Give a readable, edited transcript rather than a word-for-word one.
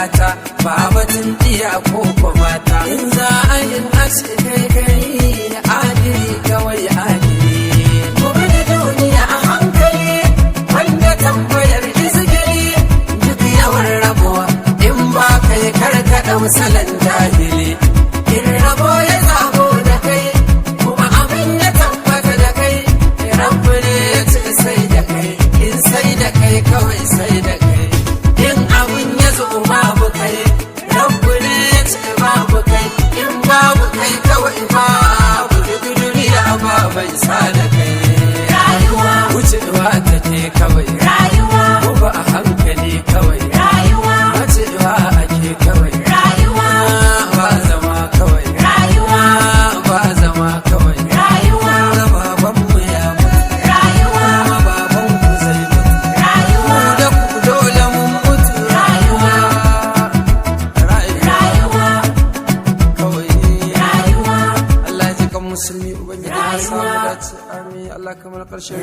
gata, ba batun iya ko ko mata. In za a yi ashe kai kai adili, kawai adili. Gobe da duniya a hankali, wanda tambayar izgiri, duk yawan rabuwa in ba kai karkaɗa misalan jahili. In rabo ya zago da kai, kuma abin ya tabbata da kai, Rabu ne ya ce sai da kai, in sai da kai, kawai sai da kai. In abin ya zo babu kai, Rabu ne ya ce babu kai, in babu kai, kawai babu. Duk duniya ba bai sa da kai. Rayuwa. Wucewa take kawai. Rayuwa. Ko ba a hankali kawai. Rayuwa. Macewa ake kawai. Rayuwa. Ba zama kawai. Rayuwa. Ba zama kawai. Rayuwa. Ga babanmu ya mutu. Rayuwa. Kuma babanku zai mutu. Rayuwa. Mu da ku dole mun mutu. Rayuwa. Rayuwa. Rayuwa. Kawai. Rayuwa. Allah ya ji kan musulmi, ubangiji ya samu Rayuwa. dace, amin. Allah kamar karshe.